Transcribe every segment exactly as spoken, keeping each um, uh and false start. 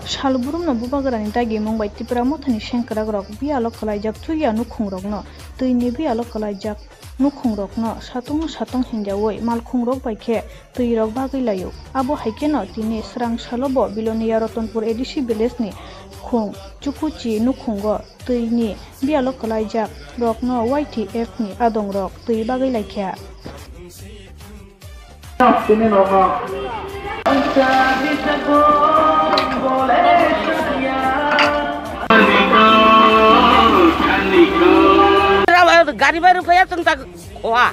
Salbrum no bubagrani dagimung bai Tipra Mothani sengkrakrok biyalo kwlaijak chuya nukhungrokno, twini biyalo kwlaijak nukhungrokno satungno satong hinjawi malkhungrok bai khe twirok bagwi laio. Abo hai kheno tini swrang salo bo Bilonia Ratanpur A D C village ni khung Chukuchi nukhungo twini biyalo kwlaijak rokno Y T F ni adongrok twi bagwi laikha. Gari bai rwphaiya chwng tak khoa.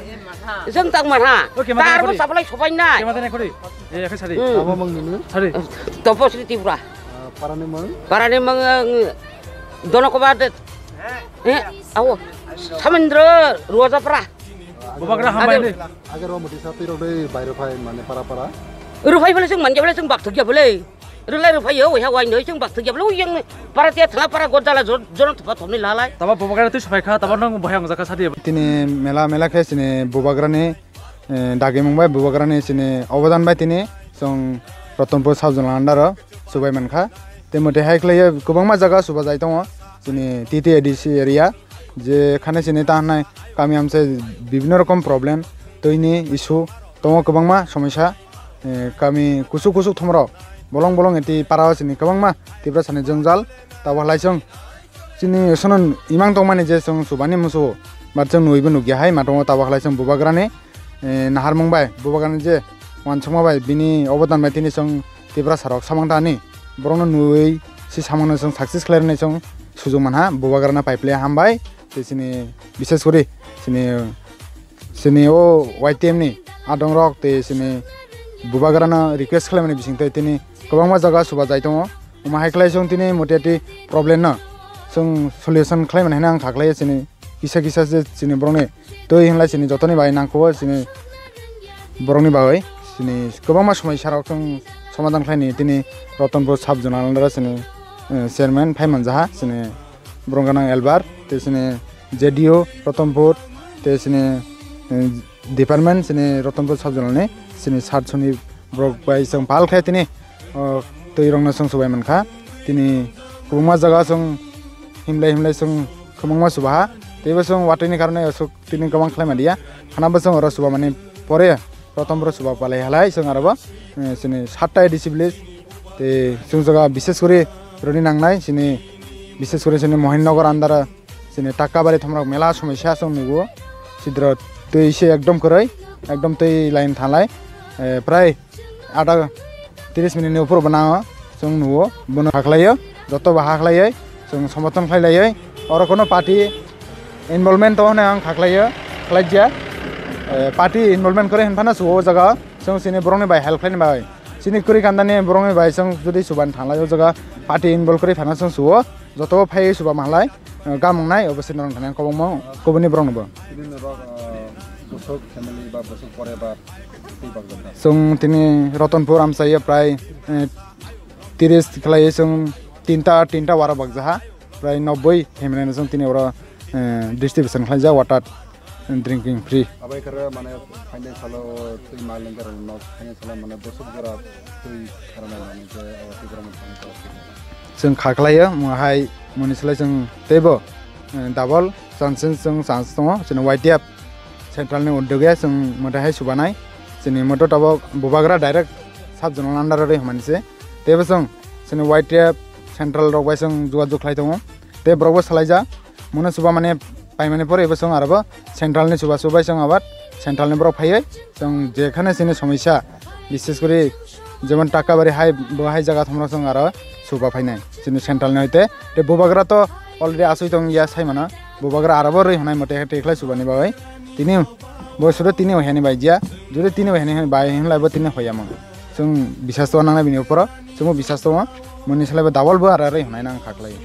Chwng tak manha. Oke, mata Tar bo kori. Saplai sopai nai. Oke, mata kori. Eh, akhai sari. Hmm. Tamo mang nini? Sari. Toposri Tripura. Ah, parani mang? Parani mang, eh, Donokoba de. Eh, awo. Samendra Ruwajapra. Bubagra hambai Age- ni. Age ro muti sa twi rok dei bai rwphai mane para para. Rwphai phale chwng manja phale chwng bak thukya phale. Rwlai rwphai o, waiha wai noi chwng bak thukya phale. Ui yang para tia thla para godala jor-, jono thpa thomni lalai. Taba bubagra twi sopai kha, taba nang bohai ang jaka sadi. Tini mela mela khe sini bubagrani, eh, dagimung bai bubagrani sini obodan bai tini chwng Ratanpur sub zonal under o subai mankha. Tei mwtai hai khlaiwi kwbangma jaga suba jai tongo chini T T A D C area, je khane chini ta hwnai kami amchai bibhinno rokom problem, twini issue tongo, kwbangma somosya, eh, kami kusuk kusuk thomrok bolong bolong eti para o chini kwbangma Tiprasani jwngjal. Tabo halai chwng chini sono imang tongmani je chwng subani musu, bar chwng nuibo nukya hai matongo, tabo halai chwng bubagrani, eh, naharmung bai, bubagrani je uansukma bai bini obodan bai tini chwng Tiprasa rok samang tani borokno nui si samangno chwng success khlai rwni chwng sujuk manha. Bubagrano pai phle hambai, tei chini bishes kori chini, chini o Y T M ni adong rok tei chini bubagrano request khlaimani bising tei tini kwbangma jaga suba jai tongo. Omo hai khlai chwng tini moteti problem no chwng solution khlaimani hwnwi ang kha khlai chini kisa kisa se chini borokni twi hwnlai chini jotoni bai nangkukgo chini borokni bagwi chini kwbangma somosya rok chwng somadan khlaini tini Ratanpur sub zonal under chini, eh, chairman phai manjaha chini borok gwnang Elbar tei chini J D O Ratanpur tei chini, eh, department chini Ratanpur sub zonal ni chini sat soni borok bai chwng pal khe tini, oh, twi rokno chwng subai mankha. Tini kwbangma jaga chwng himlai himlai chwng kwbangma subaha. Teibo chwng watwi ni karone aswk tini kwbang khlai manliya. Hana bo chwng oro subamani pore prothom boro suba palai halai chwng aro bo, eh, chini satta A D C village. Tei chwng jaga bishes kori rwni nangnai chini, bishes kori chini Mohin Nagar under o chini Takabari thomrok mela somosya chwng nugo. Sidro twi se ekdom kwrwi, ekdom twi line thalai, eh, prai ada tris minute ni upor bo nango chwng nugo. Bono hakhlaio, joto bo hakhlaioi chwng somothon khlailaioi. Oro kono party involvement to hwnwi ang khaklaio, khlaijak. Eh, party involvement kwrwi hwnphano suo o jaga chwng chini borokni bai help khlaini bai. Chini kwrwi kandani borokni bai chwng jodi subani thanglai o jaga party involve kwrwi phano chwng suo. Joto phaiwi suba manglai, eh, gamung nai obo se norok thani kobongmo kubuni borokno bo. Tini norok, eh, bwswk family ba bwswk poribar twi bakjak da? Chwng tini Ratanpur amchaio prai, eh, tris khlaiwi chwng tinta, tinta wara bakjaha. Prai nobboi family no chwng tini oro, eh, distribution khlaijak water. Drinking free. Abai khe mane phainai salo twi ma lengkar no phainai salo mane bwswk jora twi kharmai mane je o twi borok mane. Chwng kha khlaio mo hai moni slai chwng teibo, eh, double chance chwng chance tongo chwng Y T F central ni uddog ya chwng mwtai hai subanai chwng moto tabok bubagra direct sub zonal under o rwi hwnmani se teibo chwng chwng Y T F central rok bai chwng jogajog khlai tongo tei borok bo salaijak. Mano chuba mane paimani pore ebo chwng aro bo central ni chuba chubai chwng abar central ni borok phaiwi chwng jekhane chini somosya, bises kori jemon Takabari hai bo hai jaga thomrok chwng aro chuba phainai chini central ni hoite. Tei bubagra to already asui tong ya sai mano, bubagra aro bo rwi hwnai mote khe tei khlai chuba ni bagwi tini bo sudo tini o heni bai jia, jodi tini o heni bai hwnlai bo tini hoya mano. Chwng bisas to nangnai bini uporo, chwngbo bisas tongo, moni salai bo double bo aro rwi hwnai nang kha khlai.